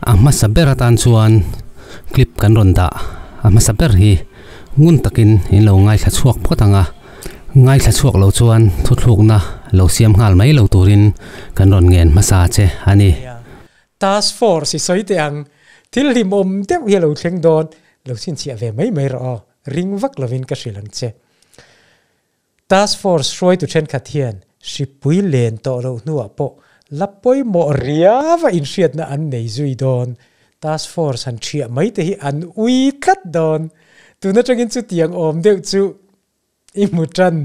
A hmasa ber atan chuan clip kan rawn dah a hmasa ber hi ngun takin in lo ngaithla chhuak phawt ang a, ngaithla chhuak lo chuan thuthlukna lo siam nghal mai lo turin kan rawn ngen hmasa che a ni. Task force i sawi teh ang, thil hlimawm deuh hi a lo thleng dawn, lo chhinchhiah ve mai mai rawh aw, ring vak lovin ka hrilh ang che. Task force hruaitu thenkhat hian hripui len tawh loh hnuah pawh la pawimawh riava inhriatna an nei zui dawn. Task force han thiah mai te hi an ui tlat dawn. Tun atangin chutiang awm deuh chu i hmu tan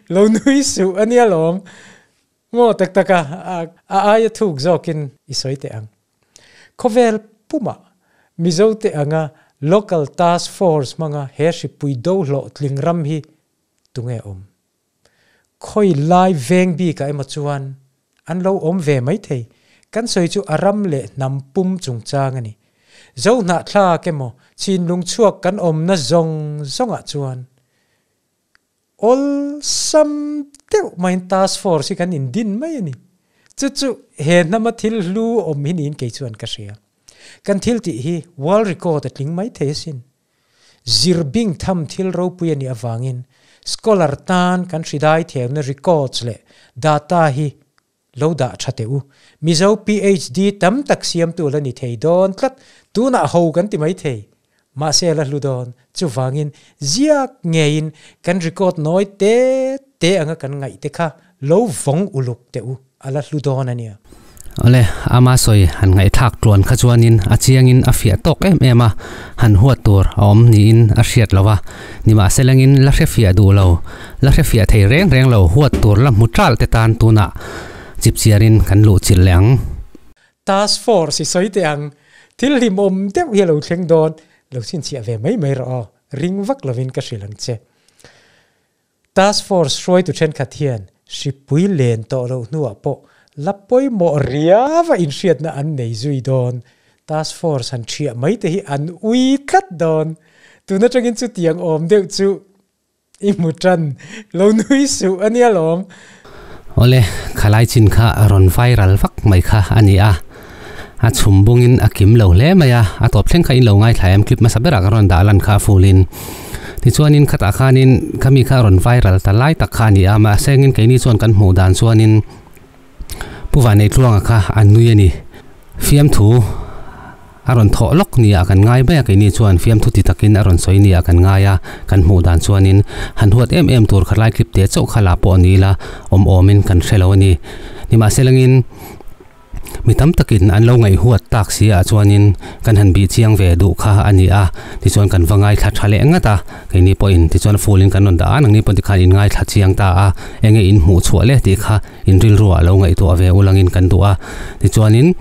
lo nui suh a nia lawm. Maw tak tak a, a aia thuk zawkin i sawi teh ang. Khawvel pumah Mizote anga local task force hmanga he hripui do hlawhtling ram hi Tunge awm? Khawi lai veng bikah emaw chuan an lo awm ve maithei. Kan sawi chu a ram leh hnam pum chungchang a ni. Zohnahthlak emaw chinlung chhuak kan awmna zawng zawngah chuan awlsam deuh maiin task force hi kan indin mai a ni. Chu chu he hnama thil hlu awm hi niin kei chuan ka hria. Kan thil tih hi world record a tling maithei asin. Zir bing tham thil ropui a nih avangin scholar tan kan hridai theuna records leh data hi lo dah tha teh u. Mizo PhD tam tak siamtu la ni thei dawn tlat, tunah ho kan ti mai thei. Mahse a la hlu dawn, chuvangin ziak ngeiin kan record nawi te te anga kan ngaih te kha lo vawng uluk teh u. A la hlu dawn a nia. Awle, ama sawi han ngaihthlak tluan kha chuanin a chiangin a fiah tawk em em a, han huat tur a awm niin a hriat lo va. Nimahselangin la hre fiah duh lo, la hre fiah thei reng reng lo huat tur la hmu ṭalh te tan tunah chipchiarin kan luh chilh leh ang. Task force i sawi teh ang, thil hlimawm deuh hi a lo thleng dawn, lo chhinchhiah ve mai mai rawh aw, ring vak lovin ka hrilh ang che. Task force hruaitu thenkhat hian hripui len tawh loh hnuah pawh la pawimawh riava inhriatna an nei zui dawn. Task force han thiah mai te hi an ui tlat dawn. Tun atangin chutiang awm deuh chu i hmu tan lo nui suh a nia lawm. Awle, khalai chin kha rawn viral vak mai kha a ni a, a chhum bungin a kim lo hle mai a, a tawp thleng kha in lo ngaithla em clip hmasa berah ka rawn dah lan kha a full in. Tichuanin khatah khanin khami kha rawn viral ta lai tak kha a ni a, mahse engin keini chuan kan hmuh dan chuanin Pu Vanneitluanga kha a nui a ni. Fiamthu. A rawn thawh lawk nia kan ngai mai a, keini chuan fiamthu ti takin a rawn sawi nia kan ngai a, kan hmuh dan chuanin han huat em em tur kha lai clip te chauh kha la pawh ni ila awm awmin kan hre lo a ni. Nimahselangin mi tam takin an lo ngaihhuat tak si ah chuanin kan han bih chiang ve duh kha a ni a, tichuan kan va ngaithla tha leh ngat a, keini pawhin tichuan full in kan rawn dah a, nangni pawh tikhan in ngaithla chiang ta a, enge in hmuh chhuah le tih kha in rilruah lo ngaihtuah ve ulangin kan duh a, tichuanin.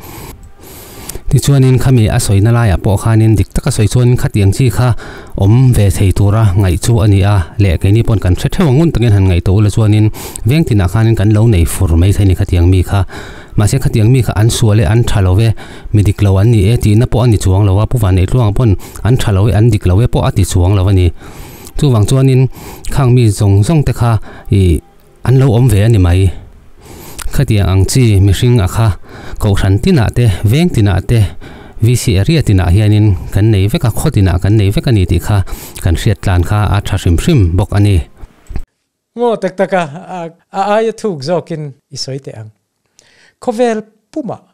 Tichuanin khami a sawina laiah pawh khanin dik taka sawi chuanin khatiang chi kha awm ve thei tura ngaih chu a ni a, leh keini pawn kan hre theuh ang ngun takin han ngaihtuah ula chuanin veng tinah khanin kan lo nei fur mai thei a ni khatiang mi kha. Mahse khatiang mi kha an sual e an tha lo e, mi dik lo an ni e tihna pawh a ni chuang lo a, Pu Vanneitluanga pawn an tha lo e an dik lo e pawh a ti chuang lo a ni. Chuvang chuanin khang mi zawng zawng te kha ih. An lo awm ve a ni mai. Khatiang ang chi mihring a kha kohhran tinah te, veng tinah te, VC area tinah hianin kan nei vek a, khaw tinah kan nei vek a ni tih kha kan hriat tlan kha a tha hrim hrim bawk a ni. Maw tak tak a, a aia thuk zawkin i sawi teh ang. Khawvel pumah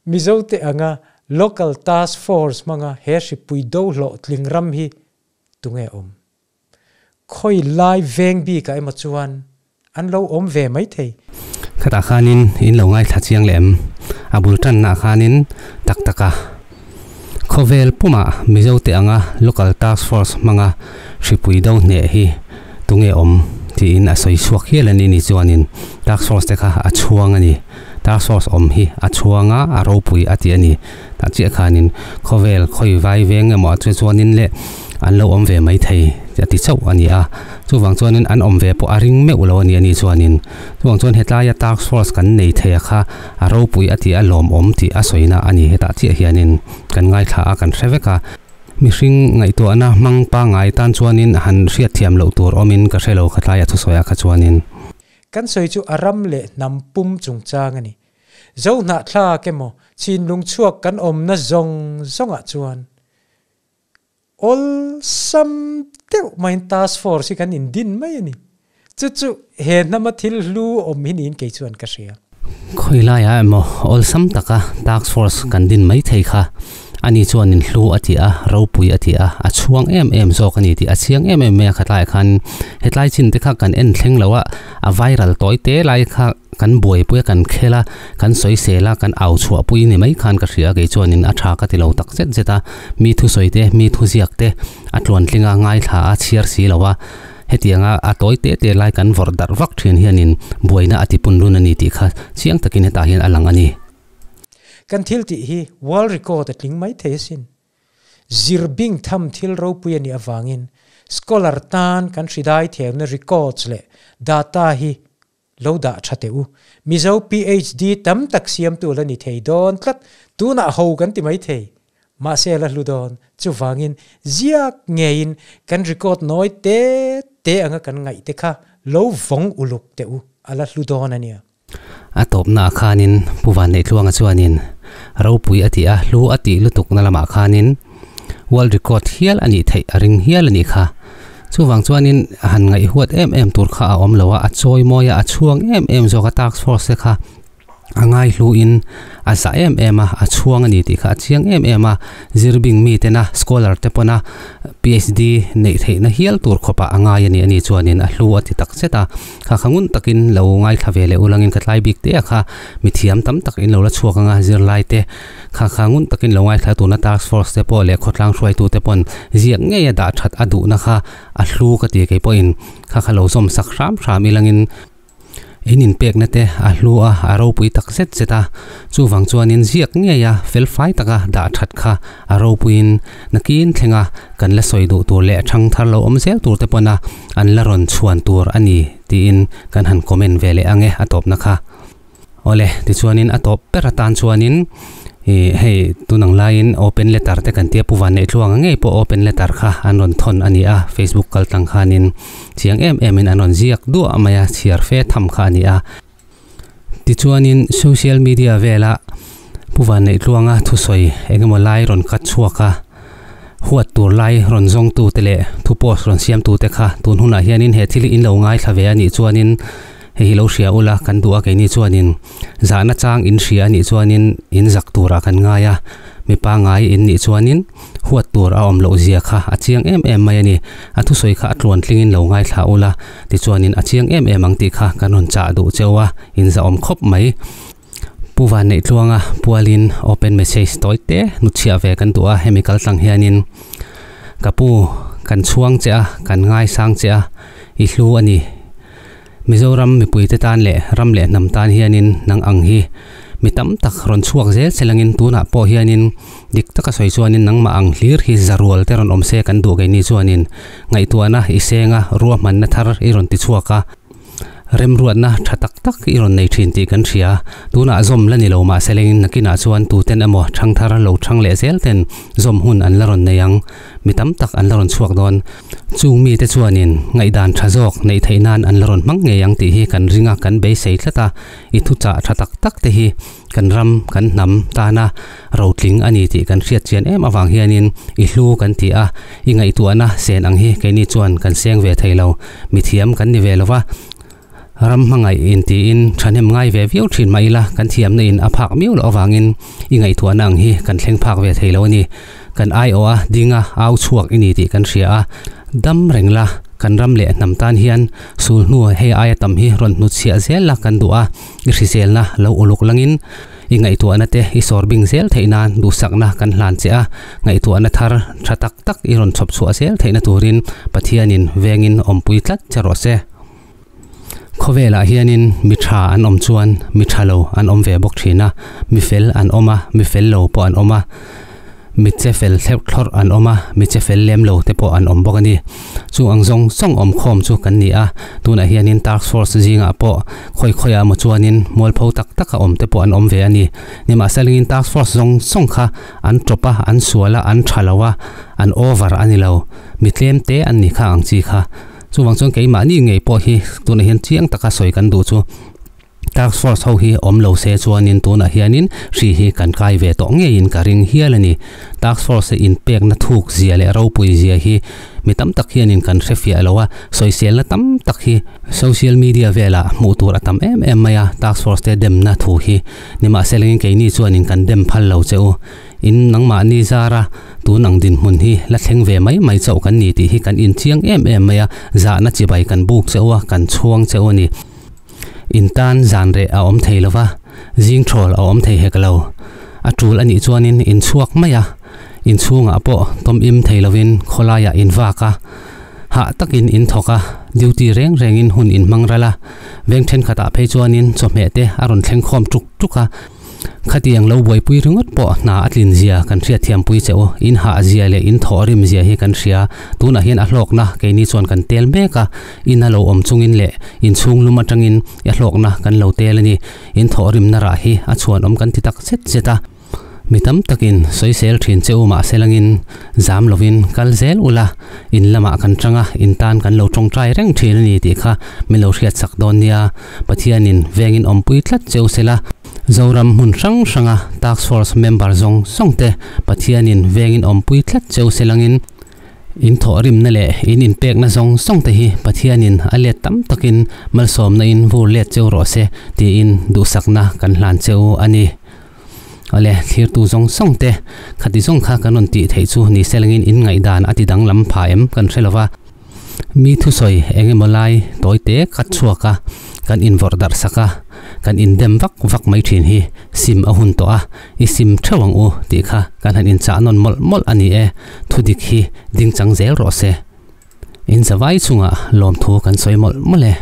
Mizote anga Local Task Force hmanga he hripui do hlawhtling ram hi tunge awm? Khawi lai veng bikah emaw chuan an lo awm ve maithei. Khatah khanin in lo ngaithla chiang leh em? A bul tannaah khanin tak taka khawvel pumah Mizote anga Local Task Force hmanga hripui do hneh hi tunge awm tiin a sawi chhuak hial a ni ni chuanin Task Force te kha a chhuang a ni. Task Force awm hi a chhuang a, a ropui a ti a ni. Tah chiah khanin khawvel khawi vai veng emaw a chuanin leh an lo awm ve mai thei a ti chauh a ni a, chuvang chuanin an awm ve pawh a ring meuh lo a ni a ni chuanin chuvang chuan hetlaia task force kan nei thei a kha a ropui a tih a lawmawm tih a sawina a ni hetah chiah hianin kan ngaithla a kan hre vek a, mihring ngaihtuahna hmang pangngai tan chuanin han hriatthiam loh tur awmin ka hre lo khatlaia thusawiah kha chuanin. Kan sawi chu a ram leh hnam pum chungchang a ni. Zohnahthlak emaw chinlung chhuak kan awmna zawng zawngah chuan awlsam deuh maiin task force hi kan indin mai a ni. Chu chu he hnama thil hlu awm hi niin kei chuan ka hria. Khawi laiah emaw awlsam taka task force kan din mai thei kha ani chuanin hlu a ti a, ropui a ti a, a chhuang em em zawk a ni tih a chiang em em mai a khatlaiah khan hetlai chin te kha kan en thleng lo a, a viral tawi te lai kha kan buaipui a, kan khel a, kan sawisel a, kan au chhuahpui ni mai khan ka hria a, kei chuanin a tha ka ti lo tak zet zet a, mi thusawi te, mi thuziak te a tluantling a, ngaithla a, chhiar si lo a. Hetianga a tawi te te lai kan vawrh darh vak thin hianin buaina a tipun lun a ni tih kha chiang takin hetah hian a lang a ni. Kan thil tih hi world record a tling mai thei asin. Zir bing tham thil ropui a nih avangin scholar tan kan hridai theuna records leh data hi lo dah tha teh u. Mizo PhD tam tak siamtu la ni thei dawn tlat, tunah ho kan ti mai thei. Mahse la hlu dawn, chuvangin ziak ngeiin kan record nawi te te anga kan ngaih te kha lo vawng uluk teh u, a la hlu dawn a nia. A tawpnaah khanin Pu Vanneitluanga chuanin ropui a ti a, hlu a tih lutukna lamah khanin World Record hial a nih theih a ring hial a nih kha. Chuvang chuanin han ngaihhuat em em tur kha a awm lo a, a chawi mawi a, a chhuang em em zawk a, task force te kha a ngaihluin a za em em a, a chhuang a ni tih kha a chiang em em a, zirbing mitena scholar te pawna PhD neih theihna hial tur khawpah a ngai a ni a ni chuanin a hlu a ti tak zet a. Kha kha ngun takin lo ngaithla ve leh ulangin ka tlai bik te a kha mithiam tam tak in lo la chhuak anga zirlai te kha kha ngun takin lo ngaithla tuna task force te pawh leh khawtlang hruaitu te pawn ziak ngei a dah that a duhna kha a hlu ka ti kei pawhin kha kha lo zawm sak hram hram ilangin in inpekna te a hlu a a ropui tak zet zet a chuvang chuanin ziak ngei a felfai taka dah that kha A ropuiin nakin thlenga kan la sawi duh tur leh thang thar lo awm zel tur te pawna an la rawn chhuan tur a ni tiin kan han comment ve leh ang e a tawpna kha. Awle, tichuanin a tawp ber atan chuanin ih hei tunang laiin open letter te kan tia Pu Vanneihthluanga ngei pawh open letter kha an rawn thawn a ni a, Facebook kal tlang khanin chiang em emin an rawn ziak duah mai a, chhiar fe tham kha a ni a. Tichuanin social media vela Pu Vanneihluanga thusawi engemaw lai rawn cut chhuak a, huat tur lai rawn zawngtute leh thu post rawn siamtute kha tun hunah hianin he thil hi in lo ngaithla ve a nih chuanin hei hi lo hria ula kan duh a keini chuanin zahna chang in hria a nih chuanin in zak turah kan ngai a, mipa ngai in nih chuanin. Huat tur a awm loh zia kha a chiang em em mai a ni. A thusawi kha a tluan tlingin lo ngaithla ula, tichuanin a chiang em em ang tih kha kan rawn chah duh cheu a, inzahawm khawp mai. Pu Vanneih-tluanga pualin open message tawi te hnutchhiah ve kan duh a, hemi kal tlang hianin Ka pu, kan chhuang che a, kan ngaisang che a, i hlu a ni. Mizoram mipuite tan leh ram leh hnam tan hianin nang ang hi mi tam tak rawn chhuak zel che langin tunah pawh hianin dik taka sawi chuanin nangmah ang hlir hi zarual te rawn awm se kan duh keini chuanin ngaihtuahna i senga ruahmanna thar i rawn ti chhuak a, remruatna tha tak tak i rawn nei thin tih kan hria. Tunah zawm la ni lo mahse lengin nakinah chuan tuten emaw thangthar lo thang leh zel ten zawm hun an la rawn nei ang. Mi tam tak an la rawn chhuak dawn. Chung mite chuanin ngaihdan tha zawk neih theih nan an la rawn hmang ngei ang tih hi kan ring a, kan beisei tlat a. I thuchah tha tak tak te hi kan ram, kan hnam tana rotling a ni tih kan hriat chian em avang hianin i hlu kan ti a, i ngaihtuahna sen ang hi keini chuan kan seng ve thei lo. Mithiam kan ni ve lo va. Ram hmangaih intiin thahnem ngai ve viau thin mah ila kan thiamna in a phak miau loh avangin i ngaihtuahna ang hi kan thleng phak ve thei lo a ni. Kan aiawh a, ding a, au chhuak i ni tih kan hria a. Dam reng la, kan ram leh hnam tan hian sul hnu hei aia tam hi rawn hnutchhiah zel la kan duh a, i hriselna lo uluk langin i ngaihtuahna te i sawr bing zel theih nan duhsakna kan hlan che a, ngaihtuahna thar tha tak tak i rawn chhawp chhuah zel theihna turin Pathianin vengin awmpui tlat che rawh se. Khawvelah hianin mi tha an awm chuan mi tha lo an awm ve bawk thin a, mi fel an awm a, mi fel lo pawh an awm a, mi che fel thleuh thlawrh an awm a, mi che fel lem lo te pawh an awm bawk a ni. Chu ang zawng zawng awm khawm chu kan ni a, tunah hianin task force zingah pawh khawi khawiah emaw chuanin mualpho tak taka awm te pawh an awm ve a ni. Nimahselangin task force zawng zawng kha an tawp a, an sual a, an tha lo a, an over a ni lo, mi tlem te an ni kha ang chi kha. Chuvang chuan keimahni ngei pawh hi tunah hian chiang taka sawi kan duh chu Task force ho hi awm lo se chuanin tunah hianin hri hi kan kai ve tawh ngeiin ka ring hial a ni. Task force inpekna thuk zia leh ropui zia hi mi tam tak hianin kan hre fiah lo a, sawiselna tam tak hi social media velah hmuh tur a tam em em mai a, task force te demna thu hi. Nimahselangin keini chuanin kan dem phal lo che u. In nangmahni zara tun ang dinhmun hi la thleng ve mai mai chauh kan ni tih hi kan inchiang em em mai a, zahna chibai kan buk che u a, kan chhuang che u a ni. In tan zan reh a awm thei lova, zing thawl a awm thei hek lo. A tul a nih chuanin in chhuak mai a, in chhungah pawh tawm im thei lovin khawlaiah in vak a, hah takin in thawk a, duty reng rengin hun in hmang ral a, veng thenkhatah phei chuanin chawhmeh te a rawn thleng khawm tuk tuk a. Khatiang lo buaipui ringawt pawh hna a tlin zia kan hriatthiampui che u. In hah zia leh in thawh rim zia hi kan hria. Tunah hian a hlawkna keini chuan kan tel mek a, in a lo awm chungin leh in chhung lum atangin a hlawkna kan lo tel a ni. In thawh rimna rah hi a chhuanawm kan ti tak zet zet a. Mi tam takin sawisel thin che u mahse langin zam lovin kal zel ula, in lamah kan tang a, in tan kan lo tawngtai reng thin a ni tih kha min lo hriatsak dawn nia. Pathianin vengin awmpui tlat che u sela, Zoram hmun hrang hranga Task Force member zawng zawng te Pathianin vengin awmpui tlat che u selangin in thawhrimna leh in inpekna zawng zawng te hi Pathianin a let tam takin malsawmna in vur let cheu rawh se tiin duhsakna kan hlan che u a ni. Awle, thlirtu zawng zawng te khati zawng kha kan rawn tih theih chu ni selangin in ngaihdan a ti danglam pha em kan hre lova. Mi thusawi eng emaw lai tawi te khat chhuak a, kan invawrh darh sak a, kan indem vak vak mai thin hi sim a hun tawh a, i sim theuh ang u tih kha kan han inchah nawn mawlh mawlh a ni e, thudik hi ding chang zel rawh se. In zavai chungah lawmthu kan sawi mawlh mawlh e.